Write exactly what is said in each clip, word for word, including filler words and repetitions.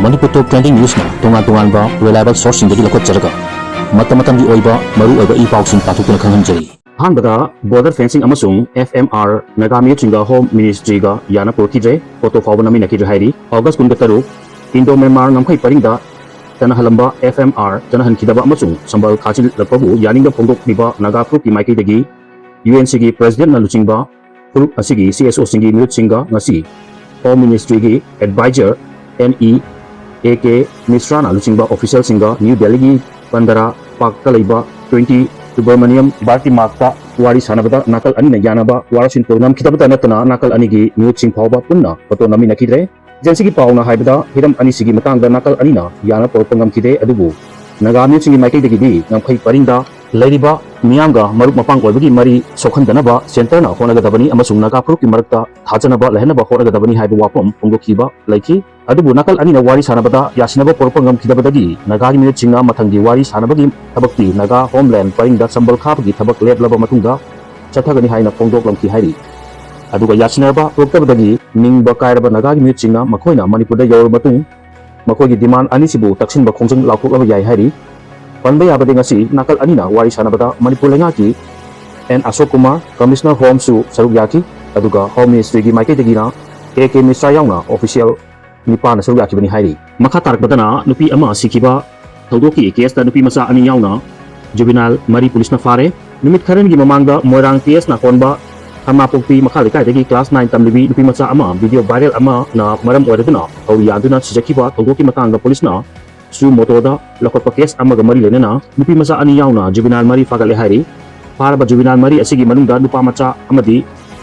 ꯃꯅꯤꯄꯨꯔ ꯇꯣꯞ trending ꯅ꯭ꯌꯨꯁꯅ ꯇꯣꯉꯥꯟ ꯇꯣꯉꯥꯟꯕ reliable ꯁꯣꯔꯁꯁꯤꯡꯗꯒꯤ ꯂꯧꯈꯠꯆꯔꯒ ꯃꯇꯝ ꯃꯇꯝꯒꯤ ꯑꯣꯏꯕ ꯃꯔꯨ ꯑꯣꯏꯕ ꯏ ꯄꯥꯎꯁꯤꯡ ꯄꯥꯊꯣꯛꯇꯨꯅ ꯈꯪꯍꯟꯖꯔꯤ꯫ ꯑꯍꯥꯟꯕꯗ, ꯕꯣꯔꯗꯔ ꯐꯦꯟꯁꯤꯡ ꯑꯃꯁꯨꯡ F M R ꯅꯥꯒꯥ ꯃꯤꯑꯣꯏꯁꯤꯡꯒ ꯍꯣꯝ ꯃꯤꯅꯤꯁꯇ꯭ꯔꯤꯒ ꯌꯥꯅ ꯄꯨꯔꯛꯈꯤꯗ꯭ꯔꯦ, ꯐꯣꯇꯣ ꯐꯥꯎꯕ ꯅꯝꯃꯤꯟꯅꯈꯤꯗ꯭ꯔꯦ ꯍꯥꯏꯔꯤ꯫ ꯑꯣꯒꯁ ꯀꯨꯟꯒ ꯇꯔꯨꯛ, ꯏꯟꯗꯣ ꯃ꯭ꯌꯥꯟꯃꯥꯔ ꯉꯝꯈꯩ ꯄꯔꯤꯡꯗ ꯆꯠꯅꯍꯜꯂꯝꯕ F M R ꯆꯠꯅꯍꯟꯈꯤꯗꯕ ꯑꯃꯁꯨꯡ ꯁꯝꯕꯜ ꯈꯥꯖꯤꯜꯂꯛꯄꯕꯨ ꯌꯥꯅꯤꯡꯗ ꯐꯣꯡꯗꯣꯛꯂꯤꯕ ꯅꯥꯒꯥ ꯐꯨꯔꯨꯞꯀꯤ ꯃꯥꯏꯀꯩꯗꯒꯤ U N C ꯒꯤ ꯄ꯭ꯔꯦꯁꯤꯗꯦꯟꯠꯅ ꯂꯨꯆꯤꯡꯕ ꯐꯨꯔꯨꯞ ꯑꯁꯤꯒꯤ C S O ꯁꯤꯡꯒꯤ ꯃꯤꯍꯨꯠꯁꯤꯡꯒ ꯉꯁꯤ ꯍꯣꯝ ꯃꯤꯅꯤꯁꯇ꯭ꯔꯤꯒꯤ adviser N E A K ꯃꯤꯁ꯭ꯔꯥꯅ ꯂꯨꯆꯤꯡꯕ ꯑꯣꯐꯤꯁꯤꯌꯦꯜꯁꯤꯡꯒ ꯅ꯭ꯌꯨ ꯗꯦꯜꯂꯤꯒꯤ ꯄꯟꯗꯔꯥ ꯄꯥꯛꯇ ꯂꯩꯕ twenty ꯁꯨꯕ꯭ꯔꯃꯅꯤꯌꯝ ꯕꯥꯔꯇꯤ ꯃꯥꯔꯛꯇ ꯋꯥꯔꯤ ꯁꯥꯟꯅꯕꯗ ꯅꯥꯀꯜ ꯑꯅꯤꯅ ꯌꯥꯅꯕ ꯋꯥꯔꯣꯏꯁꯤꯟ ꯄꯨ ꯅꯝꯈꯤꯗꯕꯇ ꯅꯠꯇꯅ ꯅꯥꯀꯜ ꯑꯅꯤꯒꯤ ꯃꯤꯍꯨꯠꯁꯤꯡ ꯐꯥꯎꯕ ꯄꯨꯟꯅ ꯐꯣꯇꯣ ꯅꯝꯃꯤꯟꯅꯈꯤꯗ꯭ꯔꯦ꯫ ꯑꯦꯖꯦꯟꯁꯤꯒꯤ ꯄꯥꯎꯅ ꯍꯥꯏꯕꯗ ꯍꯤꯔꯝ ꯑꯅꯤꯁꯤꯒꯤ ꯃꯇꯥꯡꯗ ꯅꯥꯀꯜ ꯑꯅꯤꯅ ꯌꯥꯅ ꯄꯨꯔꯛꯄ ꯉꯝꯈꯤꯗꯦ, ꯑꯗꯨꯕꯨ ꯅꯥꯒꯥ ꯃꯤꯍꯨꯠꯁꯤꯡꯒꯤ ꯃꯥꯏꯀꯩꯗꯒꯤꯗꯤ ꯉꯝꯈꯩ ꯄꯔꯤꯡꯗ ꯂꯩꯔꯤꯕ ꯃꯤꯌꯥꯝꯒ ꯃꯔꯨꯞ ꯃꯄꯥꯡ ꯑꯣꯏꯕꯒꯤ ꯃꯔꯤ ꯁꯣꯛꯍꯟꯗꯅꯕ ꯁꯦꯟꯇꯔꯅ ꯍꯣꯠꯅꯒꯗꯕꯅꯤ ꯑꯃꯁꯨꯡ ꯅꯥꯒꯥ ꯐꯨꯔꯨꯞꯀꯤ ꯃꯔꯛꯇ ꯊꯥꯖꯅꯕ ꯂꯩꯍꯟꯅꯕ ꯍꯣꯠꯅꯒꯗꯕꯅꯤ ꯍꯥꯏꯕ ꯋꯥꯐꯝ ꯐꯣꯡꯗꯣꯛꯈꯤꯕ ꯂꯩꯈꯤ꯫ ꯑꯗꯨꯕꯨ ꯅꯥꯀꯜ ꯑꯅꯤꯅ ꯋꯥꯔꯤ ꯁꯥꯟꯅꯕꯗ ꯌꯥꯁꯤꯟꯅꯕ ꯄꯨꯔꯛꯄ ꯉꯝꯈꯤꯗꯕꯗꯒꯤ ꯅꯥꯒꯥꯒꯤ ꯃꯤꯍꯨꯠꯁꯤꯡꯅ ꯃꯊꯪꯒꯤ ꯋꯥꯔꯤ ꯁꯥꯟꯅꯕꯒꯤ ꯊꯕꯛꯇꯤ ꯅꯥꯒꯥ ꯍꯣꯝꯂꯦꯟ ꯄꯔꯤꯡꯗ ꯁꯝꯕꯜ ꯈꯥꯕꯒꯤ ꯊꯕꯛ ꯂꯦꯞꯂꯕ ꯃꯇꯨꯡꯗ ꯆꯠꯊꯒꯅꯤ ꯍꯥꯏꯅ ꯐꯣꯡꯗꯣꯛꯂꯝꯈꯤ ꯍꯥꯏꯔꯤ꯫ ꯑꯗꯨꯒ ꯌꯥꯁꯤꯟꯅꯕ ꯄꯨꯔꯛꯇꯕꯗꯒꯤ ꯅꯤꯡꯕ ꯀꯥꯏꯔꯕ ꯅꯥꯒꯥꯒꯤ ꯃꯤꯍꯨꯠꯁꯤꯡꯅ ꯃꯈꯣꯏꯅ ꯃꯅꯤꯄꯨꯔꯗ ꯌꯧꯔꯕ ꯃꯇꯨꯡ ꯃꯈꯣꯏꯒꯤ ꯗꯤꯃꯥꯟ ꯑꯅꯤꯁꯤꯕꯨ ꯇꯛꯁꯤꯟꯕ ꯈꯣꯡꯖꯪ ꯂꯥꯎꯊꯣꯛꯂꯕ ꯌꯥꯏ ꯍꯥꯏꯔꯤ꯫ ꯄꯟꯕ ꯌꯥꯕꯗꯤ ꯉꯁꯤ ꯅꯥꯀꯜ ꯑꯅꯤꯅ ꯋꯥꯔꯤ ꯁꯥꯟꯅꯕꯗ ꯃꯅꯤꯄꯨꯔ ꯂꯩꯉꯥꯛꯀꯤ ꯑꯦꯟ ꯑꯁꯣꯛ ꯀꯨꯃꯥꯔ, ꯀꯃꯤꯁꯅꯔ ꯍꯣꯝꯁꯨ ꯁꯔꯨꯛ ꯌꯥꯈꯤ, ꯑꯗꯨꯒ ꯍꯣꯝ ꯃꯤꯅꯤꯁꯇ꯭ꯔꯤꯒꯤ ꯃꯥꯏꯀꯩꯗꯒꯤꯅ ꯑꯦ ꯀꯦ ꯃꯤꯁ꯭ꯔꯥ ꯌꯥꯎꯅ ꯑꯣꯐꯤꯁꯤꯌꯦꯜ ꯅꯤꯄꯥꯟꯅ ꯁꯔꯨꯛ ꯌꯥꯈꯤꯕꯅꯤ ꯍꯥꯏꯔꯤ꯫ ꯃꯈꯥ ꯇꯥꯔꯛꯄꯗꯅ ꯅꯨꯄꯤ ꯑꯃ ꯁꯤꯈꯤꯕ ꯊꯧꯗꯣꯛꯀꯤ ꯀꯦꯁꯇ ꯅꯨꯄꯤ ꯃꯆꯥ ꯑꯅꯤ ꯌꯥꯎꯅ ꯖꯨꯕꯤꯅꯥꯏꯜ ꯃꯔꯤ ꯄꯨꯂꯤꯁꯅ ꯐꯥꯔꯦ꯫ ꯅꯨꯃꯤꯠ ꯈꯔꯅꯤꯒꯤ ꯃꯃꯥꯡꯗ ꯃꯣꯏꯔꯥꯡ ꯄꯤ ꯑꯦꯁ ꯅꯥꯀꯣꯟꯕ ꯈꯝꯅꯥꯄꯣꯛꯄꯤ ꯃꯈꯥ ꯂꯩꯀꯥꯏꯗꯒꯤ ꯀ꯭ꯂꯥꯁ ꯅꯥꯏꯟ ꯇꯝꯂꯤꯕꯤ ꯅꯨꯄꯤ ꯃꯆꯥ ꯑꯃ ꯚꯤꯗꯤꯑꯣ ꯚꯥꯏꯔꯦꯜ ꯑꯃꯅ ꯃꯔꯝ ꯑꯣꯏꯔꯗꯨꯅ ꯊꯧꯔꯤ ꯌꯥꯟꯗꯨꯅ ꯁꯤꯖꯈꯤꯕ ꯊꯧꯗꯣꯛꯀꯤ ꯃꯇꯥꯡꯗ ꯄꯨꯂꯤꯁꯅ ꯁꯨ ꯃꯣꯇꯣꯗ ꯂꯧꯈꯠꯄ ꯀꯦꯁ ꯑꯃꯒ ꯃꯔꯤ ꯂꯩꯅꯅ ꯅꯨꯄꯤ ꯃꯆꯥ ꯑꯅꯤ ꯌꯥꯎꯅ ꯖꯨꯕꯤꯅꯥꯏꯜ ꯃꯔꯤ ꯐꯥꯒꯠꯂꯦ ꯍꯥꯏꯔꯤ꯫ ꯐꯥꯔꯕ ꯖꯨꯕꯤꯅꯥꯏꯜ ꯃꯔꯤ ꯑꯁꯤꯒꯤ ꯃꯅꯨꯡꯗ ꯅꯨꯄꯥ ꯃꯆꯥ ꯑꯃꯗꯤ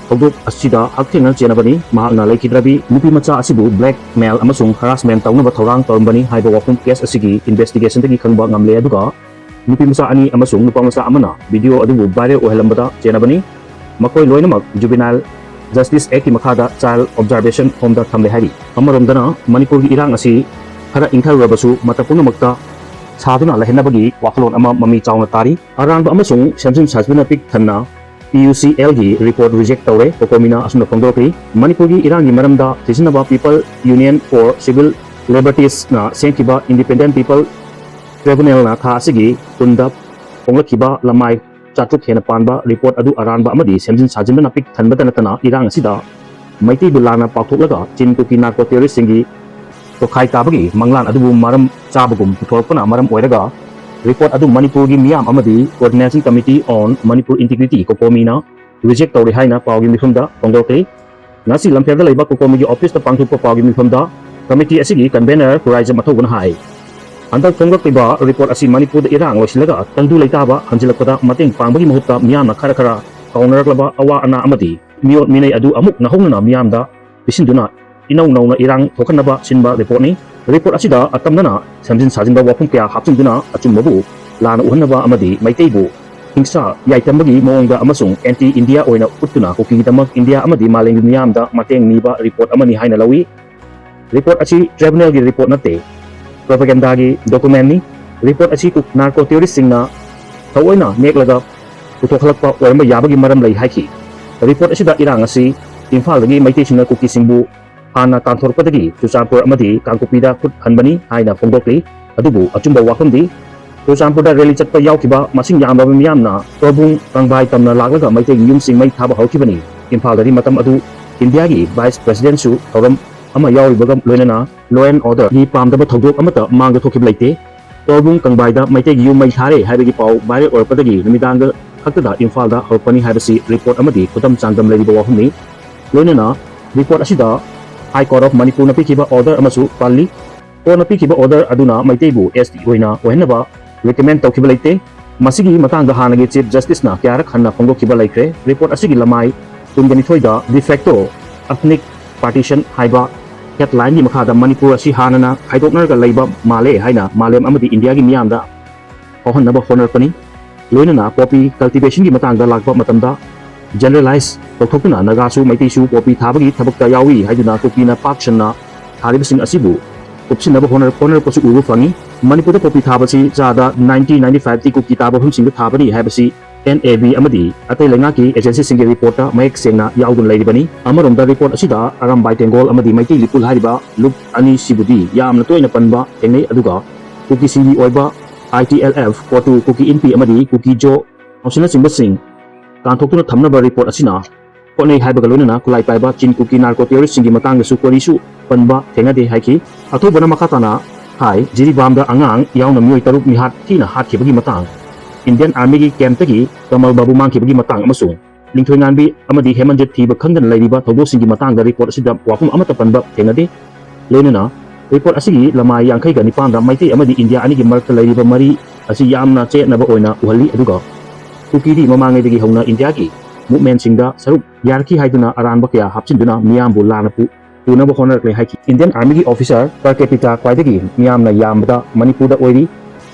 ꯊꯧꯗꯣꯛ ꯑꯁꯤꯗ ꯍꯛꯊꯦꯡꯅꯅ ꯆꯦꯟꯅꯕꯅꯤ꯫ ꯃꯍꯥꯛꯅ ꯂꯩꯈꯤꯗ꯭ꯔꯕꯤ ꯅꯨꯄꯤ ꯃꯆꯥ ꯑꯁꯤꯕꯨ ꯕ꯭ꯂꯦꯛꯃꯦꯜ ꯑꯃꯁꯨꯡ ꯍꯔꯥꯁꯃꯦꯟ ꯇꯧꯅꯕ ꯊꯧꯔꯥꯡ ꯇꯧꯔꯝꯕꯅꯤ ꯍꯥꯏꯕ ꯋꯥꯐꯝ ꯀꯦꯁ ꯑꯁꯤꯒꯤ ꯏꯟꯚꯦꯁꯇꯤꯒꯦꯁꯟꯗꯒꯤ ꯈꯪꯕ ꯉꯝꯂꯦ꯫ ꯑꯗꯨꯒ ꯅꯨꯄꯤ ꯃꯆꯥ ꯑꯅꯤ ꯑꯃꯁꯨꯡ ꯅꯨꯄꯥ ꯃꯆꯥ ꯑꯃꯅ ꯚꯤꯗꯤꯑꯣ ꯑꯗꯨꯕꯨ ꯚꯥꯏꯔꯦꯜ ꯑꯣꯏꯍꯜꯂꯝꯕꯗ ꯆꯦꯟꯅꯕꯅꯤ꯫ ꯃꯈꯣꯏ ꯂꯣꯏꯅꯃꯛ ꯖꯨꯕꯤꯅꯥꯏꯜ ꯖꯁꯇꯤꯁ ꯑꯦꯛꯀꯤ ꯃꯈꯥꯗ ꯆꯥꯏꯜ ꯑꯣꯕꯖꯥꯔꯕꯦꯁꯟ ꯍꯣꯝꯗ ꯊꯝꯂꯦ ꯍꯥꯏꯔꯤ꯫ ꯑꯃꯔꯣꯝꯗꯅ ꯃꯅꯤꯄꯨꯔꯒꯤ ꯏꯔꯥꯡ ꯑꯁꯤ ꯈꯔ ꯏꯪꯊꯔꯨꯔꯕꯁꯨ ꯃꯇꯝ ꯄꯨꯝꯅꯃꯛꯇ ꯁꯥꯗꯨꯅ ꯂꯩꯍꯟꯅꯕꯒꯤ ꯋꯥꯈꯜꯂꯣꯟ ꯑꯃ ꯃꯃꯤ ꯆꯥꯎꯅ ꯇꯥꯔꯤ꯫ ꯑꯔꯥꯟꯕ ꯑꯃꯁꯨꯡ ꯁꯦꯝꯖꯤꯟ ꯁꯥꯖꯤꯟꯅ ꯄꯤꯛ ꯊꯟꯅ P U C Lꯒꯤ ꯔꯤꯄꯣꯔꯠ ꯔꯤꯖꯦꯛ ꯇꯧꯔꯦ, ꯀꯣꯀꯣꯃꯤꯅ ꯑꯁꯨꯝꯅ ꯐꯣꯡꯗꯣꯔꯛꯂꯤ꯫ ꯃꯅꯤꯄꯨꯔꯒꯤ ꯏꯔꯥꯡꯒꯤ ꯃꯔꯝꯗ ꯊꯤꯖꯤꯟꯅꯕ People Union for Civil ꯂꯤꯕꯔꯇꯤꯁꯅ ꯁꯦꯝꯈꯤꯕ ꯏꯟꯗꯤꯄꯦꯟꯗꯦꯟ ꯄꯤꯄꯜ ꯇ꯭ꯔꯤꯕꯨꯅꯦꯜꯅ ꯊꯥ ꯑꯁꯤꯒꯤ ꯀꯨꯟꯗ ꯐꯣꯡꯂꯛꯈꯤꯕ ꯂꯃꯥꯏ ꯆꯥꯇ꯭ꯔꯨꯛ ꯍꯦꯟꯅ ꯄꯥꯟꯕ ꯔꯤꯄꯣꯔꯠ ꯑꯗꯨ ꯑꯔꯥꯟꯕ ꯑꯃꯗꯤ ꯁꯦꯝꯖꯤꯟ ꯁꯥꯖꯤꯟꯕꯅ ꯄꯤꯛ ꯊꯟꯕꯇ ꯅꯠꯇꯅ ꯏꯔꯥꯡ ꯑꯁꯤꯗ ꯃꯩꯇꯩꯕꯨ ꯂꯥꯟꯅ ꯄꯥꯎꯊꯣꯛꯂꯒ ꯆꯤꯟ ꯀꯨꯀꯤ ꯅꯥꯔꯀꯣ ꯇꯦꯔꯣꯔꯤꯁꯁꯤꯡꯒꯤ ꯇꯣꯈꯥꯏ ꯇꯥꯕꯒꯤ ꯃꯪꯂꯥꯟ ꯑꯗꯨꯕꯨ ꯃꯔꯝ ꯆꯥꯕꯒꯨꯝ ꯄꯨꯊꯣꯔꯛꯄꯅ ꯃꯔꯝ ꯑꯣꯏꯔꯒ ꯔꯤꯄꯣꯔꯠ ꯑꯗꯨ ꯃꯅꯤꯄꯨꯔꯒꯤ ꯃꯤꯌꯥꯝ ꯑꯃꯗꯤ Coordination Committee on Manipur Integrity, ꯀꯣꯀꯣꯃꯤꯅ ꯔꯤꯖꯦꯛ ꯇꯧꯔꯦ ꯍꯥꯏꯅ ꯄꯥꯎꯒꯤ ꯃꯤꯐꯝꯗ ꯐꯣꯡꯗꯣꯛꯂꯤ꯫ ꯉꯁꯤ ꯂꯝꯐꯦꯜꯗ ꯂꯩꯕ ꯀꯣꯀꯣꯃꯤꯒꯤ ꯑꯣꯐꯤꯁꯇ ꯄꯥꯡꯊꯣꯛꯄ ꯄꯥꯎꯒꯤ ꯃꯤꯐꯝꯗ ꯀꯃꯤꯇꯤ ꯑꯁꯤꯒꯤ ꯀꯟꯚꯦꯅꯔ ꯈꯨꯔꯥꯏꯖꯝ ꯑꯊꯧꯕꯅ ꯍꯥꯏ, ꯍꯟꯗꯛ ꯐꯣꯡꯂꯛꯂꯤꯕ ꯔꯤꯄꯣꯔꯠ ꯑꯁꯤ ꯃꯅꯤꯄꯨꯔꯗ ꯏꯔꯥꯡ ꯂꯣꯏꯁꯤꯜꯂꯒ ꯇꯪꯗꯨ ꯂꯩꯇꯥꯕ ꯍꯟꯖꯤꯜꯂꯛꯄꯗ ꯃꯇꯦꯡ ꯄꯥꯡꯕꯒꯤ ꯃꯍꯨꯠꯇ ꯃꯤꯌꯥꯝꯅ ꯈꯔ ꯈꯔ ꯀꯥꯎꯅꯔꯛꯂꯕ ꯑꯋꯥ ꯑꯅꯥ ꯑꯃꯗꯤ ꯃꯤꯑꯣꯠ ꯃꯤꯅꯩ ꯑꯗꯨ ꯑꯃꯨꯛ ꯅꯧꯍꯧꯅꯅ ꯃꯤꯌꯥꯝꯗ ꯄꯤꯁꯤꯟꯗꯨꯅ ꯏꯅꯧ ꯅꯧꯅ ꯏꯔꯥꯡ ꯊꯣꯛꯍꯟꯅꯕ ꯁꯤꯟꯕ ꯔꯤꯄꯣꯔꯠꯅꯤ꯫ ꯔꯤꯄꯣꯔꯠ ꯑꯁꯤꯗ ꯑꯇꯝꯅꯅ ꯁꯦꯝꯖꯤꯟ ꯁꯥꯖꯤꯟꯕ ꯋꯥꯐꯝ ꯀꯌꯥ ꯍꯥꯞꯆꯤꯟꯗꯨꯅ ꯑꯆꯨꯝꯕꯕꯨ ꯂꯥꯟꯅ ꯎꯍꯟꯅꯕ ꯑꯃꯗꯤ ꯃꯩꯇꯩꯕꯨ ꯍꯤꯡꯁꯥ ꯌꯥꯏꯇꯝꯕꯒꯤ ꯃꯑꯣꯡꯗ ꯑꯃꯁꯨꯡ ꯑꯦꯟꯇꯤ ꯏꯟꯗꯤꯌꯥ ꯑꯣꯏꯅ ꯎꯠꯇꯨꯅ ꯀꯨꯀꯤꯒꯤꯗꯃꯛ ꯏꯟꯗꯤꯌꯥ ꯑꯃꯗꯤ ꯃꯥꯂꯦꯝꯒꯤ ꯃꯤꯌꯥꯝꯗ ꯃꯇꯦꯡ ꯅꯤꯕ ꯔꯤꯄꯣꯔꯠ ꯑꯃꯅꯤ ꯍꯥꯏꯅ ꯂꯧꯏ꯫ ꯔꯤꯄꯣꯔꯠ ꯑꯁꯤ ꯇ꯭ꯔꯤꯕꯨꯅꯦꯜꯒꯤ ꯔꯤꯄꯣꯔꯠ ꯅꯠꯇꯦ, ꯄ꯭ꯔꯣꯄꯥꯒꯦꯟꯗꯥꯒꯤ ꯗꯣꯀꯨꯃꯦꯟꯅꯤ꯫ ꯔꯤꯄꯣꯔꯠ ꯑꯁꯤ ꯀꯨꯛ ꯅꯥꯔꯀꯣ ꯇꯦꯔꯣꯔꯤꯁꯁꯤꯡꯅ ꯊꯑꯣꯏꯅ ꯅꯦꯛꯂꯒ ꯄꯨꯊꯣꯛꯍꯜꯂꯛꯄ ꯑꯣꯏꯔꯝꯕ ꯌꯥꯕꯒꯤ ꯃꯔꯝ ꯂꯩ ꯍꯥꯏꯈꯤ꯫ ꯔꯤꯄꯣꯔꯠ ꯑꯁꯤꯗ ꯏꯔꯥꯡ ꯑꯁꯤ ꯏꯝꯐꯥꯜꯗꯒꯤ ꯃꯩꯇꯩꯁꯤꯡꯅ ꯀꯨꯀꯤꯁꯤꯡꯕꯨ ꯍꯥꯟꯅ ꯇꯥꯟꯊꯣꯔꯛꯄꯗꯒꯤ ꯆꯨꯔꯆꯥꯟꯄꯨꯔ ꯑꯃꯗꯤ ꯀꯥꯡꯄꯣꯛꯄꯤꯗ ꯈꯨꯠ ꯍꯟꯕꯅꯤ ꯍꯥꯏꯅ ꯐꯣꯡꯗꯣꯛꯂꯤ꯫ ꯑꯗꯨꯕꯨ ꯑꯆꯨꯝꯕ ꯋꯥꯐꯝꯗꯤ ꯆꯨꯔꯆꯥꯟꯄꯨꯔꯗ ꯔꯦꯂꯤ ꯆꯠꯄ ꯌꯥꯎꯈꯤꯕ ꯃꯁꯤꯡ ꯌꯥꯝꯂꯕ ꯃꯤꯌꯥꯝꯅ ꯇꯣꯔꯕꯨꯡ ꯀꯪꯕꯥꯏ ꯇꯝꯅ ꯂꯥꯛꯂꯒ ꯃꯩꯇꯩꯒꯤ ꯌꯨꯝꯁꯤꯡ ꯃꯩ ꯊꯥꯕ ꯍꯧꯔꯛꯈꯤꯕꯅꯤ꯫ ꯏꯝꯐꯥꯜꯗꯗꯤ ꯃꯇꯝ ꯑꯗꯨ ꯏꯟꯗꯤꯌꯥꯒꯤ ꯚꯥꯏꯁ ꯄ꯭ꯔꯦꯁꯤꯗꯦꯟꯠꯁꯨ ꯊꯧꯔꯝ ꯑꯃ ꯌꯥꯎꯔꯤꯕꯒ ꯂꯣꯏꯅꯅ law and order ꯒꯤ ꯄꯥꯝꯗꯕ ꯊꯧꯗꯣꯛ ꯑꯃꯠꯇ ꯃꯥꯡꯗ ꯊꯣꯛꯈꯤꯕ ꯂꯩꯇꯦ꯫ ꯇꯣꯔꯕꯨꯡ ꯀꯪꯕꯥꯏꯗ ꯃꯩꯇꯩꯒꯤ ꯌꯨꯝ ꯃꯩ ꯊꯥꯔꯦ ꯍꯥꯏꯕꯒꯤ ꯄꯥꯎ ꯚꯥꯏꯔꯦꯜ ꯑꯣꯏꯔꯛꯄꯗꯒꯤ ꯅꯨꯃꯤꯗꯥꯡꯗ ꯈꯛꯇꯗ ꯏꯝꯐꯥꯜꯗ ꯍꯧꯔꯛꯄꯅꯤ ꯍꯥꯏꯕꯁꯤ ꯔꯤꯄꯣꯔꯠ ꯑꯃꯗꯤ ꯈꯨꯗꯝ ꯆꯥꯡꯗꯝ ꯂꯩꯔꯤꯕ ꯋꯥꯐꯝꯅꯤ꯫ ꯂꯣꯏꯅꯅ ꯔꯤꯄꯣꯔꯠ ꯑꯁꯤꯗ High Court of ꯃꯅꯤꯄꯨꯔꯅ ꯄꯤꯈꯤꯕ ꯑꯣꯔꯗꯔ ꯑꯃꯁꯨ ꯄꯜꯂꯤ꯫ ꯀꯣꯔꯠꯅ ꯄꯤꯈꯤꯕ ꯑꯣꯔꯗꯔ ꯑꯗꯨꯅ ꯃꯩꯇꯩꯕꯨ ꯑꯦꯁ ꯇꯤ ꯑꯣꯏꯅ ꯑꯣꯏꯍꯟꯅꯕ ꯔꯤꯀꯃꯦꯟ ꯇꯧꯈꯤꯕ ꯂꯩꯇꯦ꯫ ꯃꯁꯤꯒꯤ ꯃꯇꯥꯡꯗ ꯍꯥꯟꯅꯒꯤ ꯆꯤꯐ ꯖꯁꯇꯤꯁꯅ ꯀꯌꯥꯔꯛ ꯍꯟꯅ ꯐꯣꯡꯗꯣꯛꯈꯤꯕ ꯂꯩꯈ꯭ꯔꯦ꯫ ꯔꯤꯄꯣꯔꯠ ꯑꯁꯤꯒꯤ ꯂꯃꯥꯏ ꯀꯨꯟꯒ ꯅꯤꯊꯣꯏꯗ de facto ethnic partition ꯍꯥꯏꯕ ꯍꯦꯗꯂꯥꯏꯟꯒꯤ ꯃꯈꯥꯗ ꯃꯅꯤꯄꯨꯔ ꯑꯁꯤ ꯍꯥꯟꯅꯅ ꯈꯥꯏꯗꯣꯛꯅꯔꯒ ꯂꯩꯕ ꯃꯥꯜꯂꯦ ꯍꯥꯏꯅ ꯃꯥꯂꯦꯝ ꯑꯃꯗꯤ ꯏꯟꯗꯤꯌꯥꯒꯤ ꯃꯤꯌꯥꯝꯗ ꯐꯥꯎꯍꯟꯅꯕ ꯍꯣꯠꯅꯔꯛꯄꯅꯤ꯫ ꯂꯣꯏꯅꯅ ꯄꯣꯄꯤ ꯀꯜꯇꯤꯚꯦꯁꯟꯒꯤ ꯃꯇꯥꯡꯗ ꯂꯥꯛꯄ ꯃꯇꯝꯗ ꯖꯦꯅꯔꯦꯂꯥꯏꯖ ꯇꯧꯊꯣꯛꯇꯨꯅ ꯅꯥꯒꯥꯁꯨ ꯃꯩꯇꯩꯁꯨ ꯄꯣꯄꯤ ꯊꯥꯕꯒꯤ ꯊꯕꯛꯇ ꯌꯥꯎꯏ ꯍꯥꯏꯗꯨꯅ ꯀꯨꯀꯤꯅ ꯄꯥꯛ ꯁꯟꯅ ꯊꯥꯔꯤꯕꯁꯤꯡ ꯑꯁꯤꯕꯨ ꯀꯨꯞꯁꯤꯟꯅꯕ ꯍꯣꯠꯅꯔꯛꯄꯁꯨ ꯎꯕ ꯐꯪꯏ꯫ ꯃꯅꯤꯄꯨꯔꯗ ꯄꯣꯄꯤ ꯊꯥꯕꯁꯤ ꯆꯥꯗ ninety ninety five ꯇꯤ ꯀꯨꯀꯤ ꯇꯥꯕ ꯃꯐꯝꯁꯤꯡꯗ ꯊꯥꯕꯅꯤ ꯍꯥꯏꯕꯁꯤ ꯑꯦꯟ ꯑꯦ ꯕꯤ ꯑꯃꯗꯤ ꯑꯇꯩ ꯂꯩꯉꯥꯛꯀꯤ ꯑꯦꯖꯦꯟꯁꯤꯁꯤꯡꯒꯤ ꯔꯤꯄꯣꯔꯠꯇ ꯃꯌꯦꯛ ꯁꯦꯡꯅ ꯌꯥꯎꯗꯨꯅ ꯂꯩꯔꯤꯕꯅꯤ꯫ ꯑꯃꯔꯣꯝꯗ ꯔꯤꯄꯣꯔꯠ ꯑꯁꯤꯗ ꯑꯔꯥꯝꯕꯥꯏ ꯇꯦꯡꯒꯣꯜ ꯑꯃꯗꯤ ꯃꯩꯇꯩ ꯂꯤꯄꯨ ꯍꯥꯏꯔꯤꯕ ꯂꯨꯞ ꯑꯅꯤꯁꯤꯕꯨꯗꯤ ꯌꯥꯝꯅ ꯇꯣꯏꯅ ꯄꯟꯕ ꯊꯦꯡꯅꯩ, ꯑꯗꯨꯒ ꯀꯨꯀꯤꯁꯤꯡꯒꯤ ꯑꯣꯏꯕ ꯑꯥꯏ ꯇꯤ ꯑꯦꯜ ꯑꯦꯐ, ꯀꯣꯇꯨ, ꯀꯨꯀꯤ ꯏꯟꯄꯤ ꯑꯃꯗꯤ ꯀꯨꯀꯤ ꯖꯣ ꯀꯥꯎꯟꯁꯤꯜꯅꯆꯤꯡꯕꯁꯤꯡ ꯀꯥꯟꯊꯣꯛꯇꯨꯅ ꯊꯝꯅꯕ ꯔꯤꯄꯣꯔꯠ ꯑꯁꯤꯅ ꯍꯣꯠꯅꯩ ꯍꯥꯏꯕꯒ ꯂꯣꯏꯅꯅ ꯈꯨꯠꯂꯥꯏ ꯄꯥꯏꯕ ꯆꯤꯟ ꯀꯨꯀꯤ ꯅꯥꯔꯀꯣ ꯇꯦꯔꯣꯔꯤꯁꯁꯤꯡꯒꯤ ꯃꯇꯥꯡꯗꯁꯨ ꯀꯔꯤꯁꯨ ꯄꯟꯕ ꯊꯦꯡꯅꯗꯦ ꯍꯥꯏꯈꯤ꯫ ꯑꯊꯧꯕꯅ ꯃꯈꯥ ꯇꯥꯅ ꯍꯥꯏ, ꯖꯤꯔꯤꯕꯥꯝꯗ ꯑꯉꯥꯡ ꯌꯥꯎꯅ ꯃꯤꯑꯣꯏ ꯇꯔꯨꯛ ꯃꯤꯍꯥꯠ ꯊꯤꯅ ꯍꯥꯠꯈꯤꯕꯒꯤ ꯃꯇꯥꯡ, ꯏꯟꯗꯤꯌꯟ ꯑꯥꯔꯃꯤꯒꯤ ꯀꯦꯝꯞꯇꯒꯤ ꯀꯃꯜ ꯕꯥꯕꯨ ꯃꯥꯡꯈꯤꯕꯒꯤ ꯃꯇꯥꯡ ꯑꯃꯁꯨꯡ ꯂꯤꯡꯊꯣꯏꯉꯥꯟꯕꯤ ꯑꯃꯗꯤ ꯍꯦꯃꯟꯖꯤꯠ ꯊꯤꯕ ꯈꯪꯗꯅ ꯂꯩꯔꯤꯕ ꯊꯧꯗꯣꯛꯁꯤꯡꯒꯤ ꯃꯇꯥꯡꯗ ꯔꯤꯄꯣꯔꯠ ꯑꯁꯤꯗ ꯋꯥꯐꯝ ꯑꯃꯠꯇ ꯄꯟꯕ ꯊꯦꯡꯅꯗꯦ꯫ ꯂꯣꯏꯅꯅ ꯔꯤꯄꯣꯔꯠ ꯑꯁꯤꯒꯤ ꯂꯃꯥꯏ ꯌꯥꯡꯈꯩꯒ ꯅꯤꯄꯥꯟꯗ ꯃꯩꯇꯩ ꯑꯃꯗꯤ ꯏꯟꯗꯤꯌꯥ ꯑꯅꯤꯒꯤ ꯃꯔꯛꯇ ꯂꯩꯔꯤꯕ ꯃꯔꯤ ꯑꯁꯤ ꯌꯥꯝꯅ ꯆꯌꯦꯠꯅꯕ ꯑꯣꯏꯅ ꯎꯍꯜꯂꯤ, ꯑꯗꯨꯒ ꯀꯨꯀꯤꯗꯤ ꯃꯃꯥꯡꯉꯩꯗꯒꯤ ꯍꯧꯅ ꯏꯟꯗꯤꯌꯥꯒꯤ ꯃꯨꯞꯃꯦꯟꯁꯤꯡꯗ ꯁꯔꯨꯛ ꯌꯥꯔꯛꯈꯤ ꯍꯥꯏꯗꯨꯅ ꯑꯔꯥꯟꯕ ꯀꯌꯥ ꯍꯥꯞꯆꯤꯟꯗꯨꯅ ꯃꯤꯌꯥꯝꯕꯨ ꯂꯥꯟꯅ ꯄꯨ-, ꯄꯨꯅꯕ ꯍꯣꯠꯅꯔꯛꯂꯦ ꯍꯥꯏꯈꯤ꯫ ꯏꯟꯗꯤꯌꯟ ꯑꯥꯔꯃꯤꯒꯤ ꯑꯣꯐꯤꯁꯥꯔ per capita ꯈ꯭ꯋꯥꯏꯗꯒꯤ ꯃꯤꯌꯥꯝꯅ ꯌꯥꯝꯕꯗ ꯃꯅꯤꯄꯨꯔꯗ ꯑꯣꯏꯔꯤ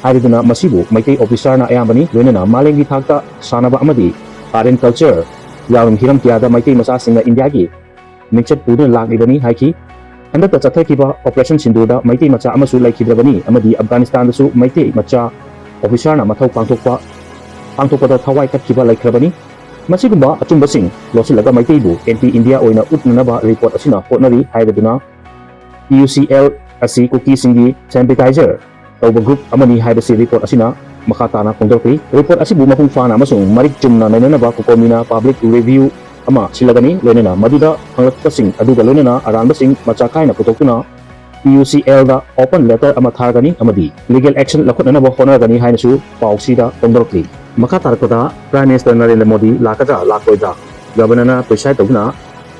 ꯍꯥꯏꯔꯗꯨꯅ ꯃꯁꯤꯕꯨ ꯃꯩꯇꯩ ꯑꯣꯐꯤꯁꯥꯔꯅ ꯑꯌꯥꯝꯕꯅꯤ꯫ ꯂꯣꯏꯅꯅ ꯃꯥꯂꯦꯝꯒꯤ ꯊꯥꯛꯇ ꯁꯥꯟꯅꯕ ꯑꯃꯗꯤ art and culture ꯌꯥꯎꯔꯤꯕ ꯍꯤꯔꯝ ꯀꯌꯥꯗ ꯃꯩꯇꯩ ꯃꯆꯥꯁꯤꯡꯅ ꯏꯟꯗꯤꯌꯥꯒꯤ ꯃꯤꯡꯆꯠ ꯄꯨꯗꯨꯅ ꯂꯥꯛꯂꯤꯕꯅꯤ ꯍꯥꯏꯈꯤ꯫ ꯍꯟꯗꯛꯇ ꯆꯠꯊꯈꯤꯕ ꯑꯣꯄꯔꯦꯁꯟ ꯁꯤꯟꯗꯨꯔꯗ ꯃꯩꯇꯩ ꯃꯆꯥ ꯑꯃꯁꯨ ꯂꯩꯈꯤꯗ꯭ꯔꯕꯅꯤ ꯑꯃꯗꯤ ꯑꯐꯒꯥꯅꯤꯁꯇꯥꯟꯗꯁꯨ ꯃꯩꯇꯩ ꯃꯆꯥ ꯑꯣꯐꯤꯁꯥꯔꯅ ꯃꯊꯧ ꯄꯥꯡꯊꯣꯛꯄ, ꯄꯥꯡꯊꯣꯛꯄꯗ ꯊꯋꯥꯏ ꯀꯠꯈꯤꯕ ꯂꯩꯈ꯭ꯔꯕꯅꯤ꯫ ꯃꯁꯤꯒꯨꯝꯕ ꯑꯆꯨꯝꯕꯁꯤꯡ ꯂꯣꯠꯁꯤꯜꯂꯒ ꯃꯩꯇꯩꯕꯨ ꯑꯦꯟꯇꯤ ꯏꯟꯗꯤꯌꯥ ꯑꯣꯏꯅ ꯎꯠꯅꯅꯕ ꯔꯤꯄꯣꯔꯠ ꯑꯁꯤꯅ ꯍꯣꯠꯅꯔꯤ ꯍꯥꯏꯔꯗꯨꯅ ꯄꯤ ꯌꯨ ꯁꯤ ꯑꯦꯜ ꯑꯁꯤ ꯀꯨꯀꯤꯁꯤꯡꯒꯤ ꯁꯦꯝꯄꯤꯇꯥꯏꯖꯔ ꯇꯧꯕ ꯒ꯭ꯔꯨꯞ ꯑꯃꯅꯤ ꯍꯥꯏꯕꯁꯤ ꯔꯤꯄꯣꯔꯠ ꯑꯁꯤꯅ ꯃꯈꯥ ꯇꯥꯅ ꯐꯣꯡꯗꯣꯔꯛꯂꯤ꯫ ꯔꯤꯄꯣꯔꯠ ꯑꯁꯤꯕꯨ ꯃꯄꯨꯡ ꯐꯥꯅ ꯑꯃꯁꯨꯡ ꯃꯔꯤꯛ ꯆꯨꯝꯅ ꯅꯩꯅꯅꯕ ꯀꯣꯀꯣꯃꯤꯅ ꯄꯕ꯭ꯂꯤꯛ ꯔꯤꯚ꯭ꯌꯨ ꯑꯃ ꯁꯤꯜꯂꯒꯅꯤ, ꯂꯣꯏꯅꯅ ꯃꯗꯨꯗ ꯐꯪꯂꯛꯄꯁꯤꯡ ꯑꯗꯨꯒ ꯂꯣꯏꯅꯅ ꯑꯔꯥꯟꯕꯁꯤꯡ ꯃꯆꯥ ꯀꯥꯏꯅ ꯄꯨꯊꯣꯛꯇꯨꯅ ꯄꯤ ꯌꯨ ꯁꯤ ꯑꯦꯜꯗ ꯑꯣꯄꯟ ꯂꯦꯇꯔ ꯑꯃ ꯊꯥꯔꯒꯅꯤ ꯑꯃꯗꯤ ꯂꯤꯒꯦꯜ ꯑꯦꯛꯁꯟ ꯂꯧꯈꯠꯅꯅꯕ ꯍꯣꯠꯅꯔꯒꯅꯤ ꯍꯥꯏꯅꯁꯨ ꯄꯥꯎꯁꯤꯗ ꯐꯣꯡꯗꯣꯔꯛꯂꯤ꯫ ꯃꯈꯥ ꯇꯥꯔꯛꯄꯗ ꯄ꯭ꯔꯥꯏꯝ ꯃꯤꯅꯤꯁꯇꯔ ꯅꯔꯦꯟꯗ꯭ꯔ ꯃꯣꯗꯤ ꯂꯥꯛꯀꯗ꯭ꯔꯥ ꯂꯥꯛꯂꯣꯏꯗ꯭ꯔꯥ ꯒꯕꯔꯅꯔꯅ ꯄ꯭ꯔꯤꯁꯥꯏꯗ ꯇꯧꯗꯨꯅ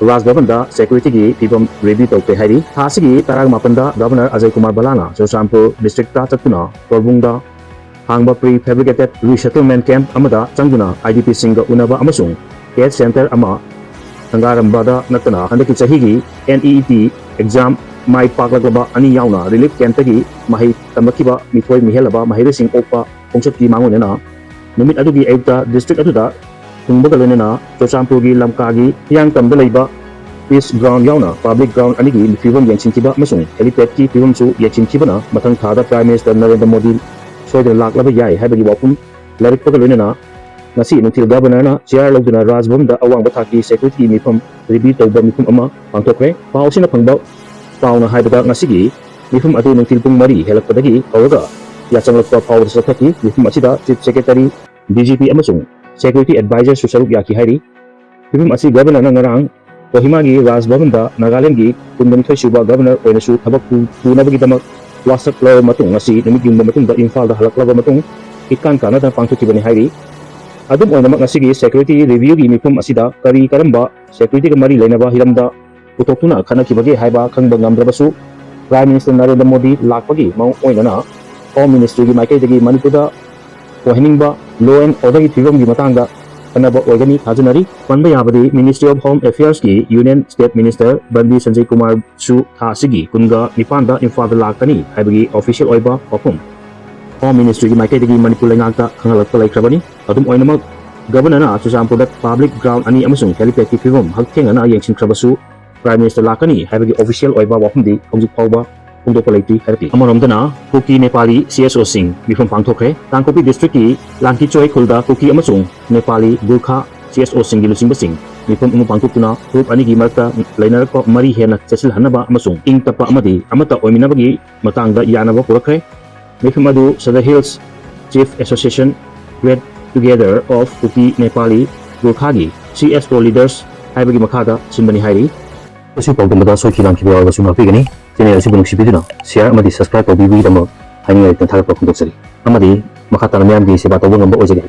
ꯔꯥꯖ ꯚꯕꯟꯗ ꯁꯦꯀ꯭ꯌꯨꯔꯤꯇꯤꯒꯤ ꯐꯤꯕꯝ ꯔꯤꯚ꯭ꯌꯨ ꯇꯧꯈ꯭ꯔꯦ ꯍꯥꯏꯔꯤ꯫ ꯊꯥ ꯑꯁꯤꯒꯤ ꯇꯔꯥꯃꯥꯄꯟꯗ ꯒꯕꯔꯅꯔ ꯑꯖꯌ ꯀꯨꯃꯥꯔ ꯚꯜꯂꯥꯅ ꯆꯨꯔꯆꯥꯟꯄꯨꯔ ꯗꯤꯁꯇ꯭ꯔꯤꯛꯇ ꯆꯠꯇꯨꯅ ꯇꯣꯔꯕꯨꯡꯗ ꯍꯥꯡꯕ pre fabricated resettlement camp ꯑꯃꯗ ꯆꯪꯗꯨꯅ ꯑꯥꯏ ꯗꯤ ꯄꯤꯁꯤꯡꯒ ꯎꯅꯕ ꯑꯃꯁꯨꯡ ꯀꯦꯌꯔ ꯁꯦꯟꯇꯔ ꯑꯃ ꯁꯪꯒꯥꯔꯝꯕꯗ ꯅꯠꯇꯅ ꯍꯟꯗꯛꯀꯤ ꯆꯍꯤꯒꯤ N E E T exam ꯃꯥꯏ ꯄꯥꯛꯂꯛꯂꯕ ꯑꯅꯤ ꯌꯥꯎꯅ ꯔꯤꯂꯤꯐ ꯀꯦꯝꯞꯇꯒꯤ ꯃꯍꯩ ꯇꯝꯂꯛꯈꯤꯕ ꯃꯤꯊꯣꯏ ꯃꯤꯍꯦꯜꯂꯕ ꯃꯍꯩꯔꯣꯏꯁꯤꯡ ꯑꯣꯛꯄ ꯈꯣꯡꯆꯠꯀꯤ ꯃꯥꯡꯑꯣꯏꯅꯅ ꯅꯨꯃꯤꯠ ꯑꯗꯨꯒꯤ ꯑꯌꯨꯛꯇ ꯗꯤꯁꯇ꯭ꯔꯤꯛ ꯑꯗꯨꯗ ꯊꯨꯡꯕꯒ ꯂꯣꯏꯅꯅ ꯆꯨꯔꯆꯥꯟꯄꯨꯔꯒꯤ ꯂꯝꯀꯥꯒꯤ ꯍꯤꯌꯥꯡꯇꯝꯗ ꯂꯩꯕ ꯄꯤꯁ ꯒ꯭ꯔꯥꯎꯟ ꯌꯥꯎꯅ ꯄꯕ꯭ꯂꯤꯛ ꯒ꯭ꯔꯥꯎꯟ ꯑꯅꯤꯒꯤ ꯐꯤꯕꯝ ꯌꯦꯡꯁꯤꯟꯈꯤꯕ ꯑꯃꯁꯨꯡ ꯍꯦꯂꯤꯄꯦꯗꯀꯤ ꯐꯤꯕꯝꯁꯨ ꯌꯦꯡꯁꯤꯟꯈꯤꯕꯅ ꯃꯊꯪ ꯊꯥꯗ ꯄ꯭ꯔꯥꯏꯝ ꯃꯤꯅꯤꯁꯇꯔ ꯅꯔꯦꯟꯗ꯭ꯔ ꯃꯣꯗꯤ ꯁꯣꯏꯗꯅ ꯂꯥꯛꯂꯕ ꯌꯥꯏ ꯍꯥꯏꯕꯒꯤ ꯋꯥꯐꯝ ꯂꯩꯔꯛꯄꯒ ꯂꯣꯏꯅꯅ ꯉꯁꯤ ꯅꯨꯡꯊꯤꯜ ꯒꯕꯔꯅꯔꯅ ꯆꯤꯌꯥꯔ ꯂꯧꯗꯨꯅ ꯔꯥꯖ ꯚꯕꯟꯗ ꯑꯋꯥꯡꯕ ꯊꯥꯛꯀꯤ ꯁꯦꯀ꯭ꯌꯨꯔꯤꯇꯤꯒꯤ ꯃꯤꯐꯝ ꯔꯤꯚ꯭ꯌꯨ ꯇꯧꯕ ꯃꯤꯐꯝ ꯑꯃ ꯄꯥꯡꯊꯣꯛꯈ꯭ꯔꯦ꯫ ꯄꯥꯎ ꯑꯁꯤꯅ ꯐꯪꯕ ꯄꯥꯎꯅ ꯍꯥꯏꯕꯗ ꯉꯁꯤꯒꯤ ꯃꯤꯐꯝ ꯑꯗꯨ ꯅꯨꯡꯊꯤꯜ ꯄꯨꯡ ꯃꯔꯤ ꯍꯦꯜꯂꯛꯄꯗꯒꯤ ꯍꯧꯔꯒ ꯌꯥꯆꯪꯂꯛꯄ ꯐꯥꯎꯕꯗ ꯆꯠꯊꯈꯤ꯫ ꯃꯤꯐꯝ ꯑꯁꯤꯗ chief secretary, D G P ꯑꯃꯁꯨꯡ ꯁꯦꯀ꯭ꯌꯨꯔꯤꯇꯤ ꯑꯦꯗꯚꯥꯏꯖꯔꯁꯨ ꯁꯔꯨꯛ ꯌꯥꯈꯤ ꯍꯥꯏꯔꯤ꯫ ꯐꯤꯕꯝ ꯑꯁꯤ ꯒꯕꯔꯅꯔꯅ ꯉꯔꯥꯡ ꯀꯣꯍꯤꯃꯥꯒꯤ ꯔꯥꯖ ꯚꯕꯟꯗ ꯅꯥꯒꯥꯂꯦꯟꯗꯒꯤ ꯀꯨꯟꯒ ꯅꯤꯊꯣꯏ ꯁꯨꯕ ꯒꯕꯔꯅꯔ ꯑꯣꯏꯅꯁꯨ ꯊꯕꯛ ꯄꯨ-, ꯄꯨꯅꯕꯒꯤꯗꯃꯛ ꯋꯥꯁꯛ ꯂꯧꯔꯕ ꯃꯇꯨꯡ ꯉꯁꯤ ꯅꯨꯃꯤꯠ ꯌꯨꯡꯕ ꯃꯇꯨꯡꯗ ꯏꯝꯐꯥꯜꯗ ꯍꯜꯂꯛꯂꯕ ꯃꯇꯨꯡ ꯏꯀꯥꯟ ꯀꯥꯟꯅꯗꯅ ꯄꯥꯡꯊꯣꯛꯈꯤꯕꯅꯤ ꯍꯥꯏꯔꯤ꯫ ꯑꯗꯨꯝ ꯑꯣꯏꯅꯃꯛ, ꯉꯁꯤꯒꯤ ꯁꯦꯀ꯭ꯌꯨꯔꯤꯇꯤ ꯔꯤꯚ꯭ꯌꯨꯒꯤ ꯃꯤꯐꯝ ꯑꯁꯤꯗ ꯀꯔꯤ ꯀꯔꯝꯕ ꯁꯦꯀ꯭ꯌꯨꯔꯤꯇꯤꯒ ꯃꯔꯤ ꯂꯩꯅꯕ ꯍꯤꯔꯝꯗ ꯄꯨꯊꯣꯛꯇꯨꯅ ꯈꯟꯅꯈꯤꯕꯒꯦ ꯍꯥꯏꯕ ꯈꯪꯕ ꯉꯝꯗ꯭ꯔꯕꯁꯨ, ꯄ꯭ꯔꯥꯏꯝ ꯃꯤꯅꯤꯁꯇꯔ ꯅꯔꯦꯟꯗ꯭ꯔ ꯃꯣꯗꯤ ꯂꯥꯛꯄꯒꯤ ꯃꯑꯣꯡ ꯑꯣꯏꯅꯅ ꯍꯣꯝ ꯃꯤꯅꯤꯁꯇ꯭ꯔꯤꯒꯤ ꯃꯥꯏꯀꯩꯗꯒꯤ ꯃꯅꯤꯄꯨꯔꯗ ꯑꯣꯏꯍꯟꯅꯤꯡꯕ ꯂꯣ ꯑꯦꯟ ꯑꯣꯔꯗꯔꯒꯤ ꯐꯤꯕꯝꯒꯤ ꯃꯇꯥꯡꯗ ꯈꯟꯅꯕ ꯑꯣꯏꯒꯅꯤ ꯊꯥꯖꯅꯔꯤ꯫ ꯄꯟꯕ ꯌꯥꯕꯗꯤ, ꯃꯤꯅꯤꯁꯇ꯭ꯔꯤ ꯑꯣꯐ ꯍꯣꯝ ꯑꯦꯐꯤꯌꯔꯁꯀꯤ union state minister Bandi Sanjay ꯀꯨꯃꯥꯔꯁꯨ ꯊꯥ ꯑꯁꯤꯒꯤ ꯀꯨꯟꯒ ꯅꯤꯄꯥꯟꯗ ꯏꯝꯐꯥꯜꯗ ꯂꯥꯛꯀꯅꯤ ꯍꯥꯏꯕꯒꯤ ꯑꯣꯐꯤꯁꯤꯌꯦꯜ ꯑꯣꯏꯕ ꯋꯥꯐꯝ ꯍꯣꯝ ꯃꯤꯅꯤꯁꯇ꯭ꯔꯤꯒꯤ ꯃꯥꯏꯀꯩꯗꯒꯤ ꯃꯅꯤꯄꯨꯔ ꯂꯩꯉꯥꯛꯇ ꯈꯪꯍꯜꯂꯛꯄ ꯂꯩꯈ꯭ꯔꯕꯅꯤ꯫ ꯑꯗꯨꯝ ꯑꯣꯏꯅꯃꯛ, ꯒꯕꯔꯅꯔꯅ ꯆꯨꯔꯆꯥꯟꯄꯨꯔꯗ ꯄꯕ꯭ꯂꯤꯛ ꯒ꯭ꯔꯥꯎꯟ ꯑꯅꯤ ꯑꯃꯁꯨꯡ ꯍꯦꯂꯤꯄꯦꯗꯀꯤ ꯐꯤꯕꯝ ꯍꯛꯊꯦꯡꯅꯅ ꯌꯦꯡꯁꯤꯟꯈ꯭ꯔꯕꯁꯨ, ꯄ꯭ꯔꯥꯏꯝ ꯃꯤꯅꯤꯁꯇꯔ ꯂꯥꯛꯀꯅꯤ ꯍꯥꯏꯕꯒꯤ ꯑꯣꯐꯤꯁꯤꯌꯦꯜ ꯑꯣꯏꯕ ꯋꯥꯐꯝꯗꯤ ꯍꯧꯖꯤꯛ ꯐꯥꯎꯕ ꯐꯣꯡꯗꯣꯛꯄ ꯂꯩꯇ꯭ꯔꯤ ꯍꯥꯏꯔꯛꯂꯤ꯫ ꯑꯃꯔꯣꯝꯗꯅ, ꯀꯨꯀꯤ ꯅꯦꯄꯥꯂꯤ ꯁꯤ ꯑꯦꯁ ꯑꯣꯁꯤꯡ ꯃꯤꯐꯝ ꯄꯥꯡꯊꯣꯛꯈ꯭ꯔꯦ꯫ ꯀꯥꯡꯄꯣꯛꯄꯤ ꯗꯤꯁꯇ꯭ꯔꯤꯛꯀꯤ ꯂꯥꯡꯀꯤꯆꯣꯏ ꯈꯨꯜꯗ ꯀꯨꯀꯤ ꯑꯃꯁꯨꯡ ꯅꯦꯄꯥꯂꯤ ꯒꯨꯔꯈꯥ ꯁꯤ ꯑꯦꯁ ꯑꯣꯁꯤꯡꯒꯤ ꯂꯨꯆꯤꯡꯕꯁꯤꯡ ꯃꯤꯐꯝ ꯑꯃ ꯄꯥꯡꯊꯣꯛꯇꯨꯅ ꯐꯨꯔꯨꯞ ꯑꯅꯤꯒꯤ ꯃꯔꯛꯇ ꯂꯩꯅꯔꯛꯄ ꯃꯔꯤ ꯍꯦꯟꯅ ꯆꯦꯠꯁꯤꯜꯍꯟꯅꯕ ꯑꯃꯁꯨꯡ ꯏꯪ ꯇꯞꯄ ꯑꯃꯗꯤ ꯑꯃꯠꯇ ꯑꯣꯏꯃꯤꯟꯅꯕꯒꯤ ꯃꯇꯥꯡꯗ ꯌꯥꯅꯕ ꯄꯨꯔꯛꯈ꯭ꯔꯦ꯫ ꯃꯤꯐꯝ ꯑꯗꯨ Sadar Hills Chief Association, Get Together of Kuki Nepali Gurkha ꯒꯤ C S O Leaders ꯍꯥꯏꯕꯒꯤ ꯃꯈꯥꯗ ꯁꯤꯟꯕꯅꯤ ꯍꯥꯏꯔꯤ꯫ ꯑꯁꯤ ꯄꯥꯎꯗꯝꯕꯗ ꯁꯣꯏꯈꯤ ꯂꯥꯟꯈꯤꯕ ꯌꯥꯎꯔꯕꯁꯨ ꯉꯥꯛꯄꯤꯒꯅꯤ꯫ ꯆꯦꯅꯦꯜ ꯑꯁꯤꯕꯨ ꯅꯨꯡꯁꯤꯕꯤꯗꯨꯅ ꯁꯤꯌꯥꯔ ꯑꯃꯗꯤ ꯁꯕꯁꯀ꯭ꯔꯥꯏꯕ ꯇꯧꯕꯤꯕꯒꯤꯗꯃꯛ ꯍꯥꯏꯅꯤꯡꯉꯥꯏ ꯂꯩꯇꯅ ꯊꯥꯒꯠꯄ ꯐꯣꯡꯗꯣꯛꯆꯔꯤ꯫ ꯑꯃꯗꯤ ꯃꯈꯥ ꯇꯥꯅ ꯃꯤꯌꯥꯝꯒꯤ ꯁꯦꯕꯥ ꯇꯧꯕ ꯉꯝꯕ ꯑꯣꯏꯖꯒꯦ꯫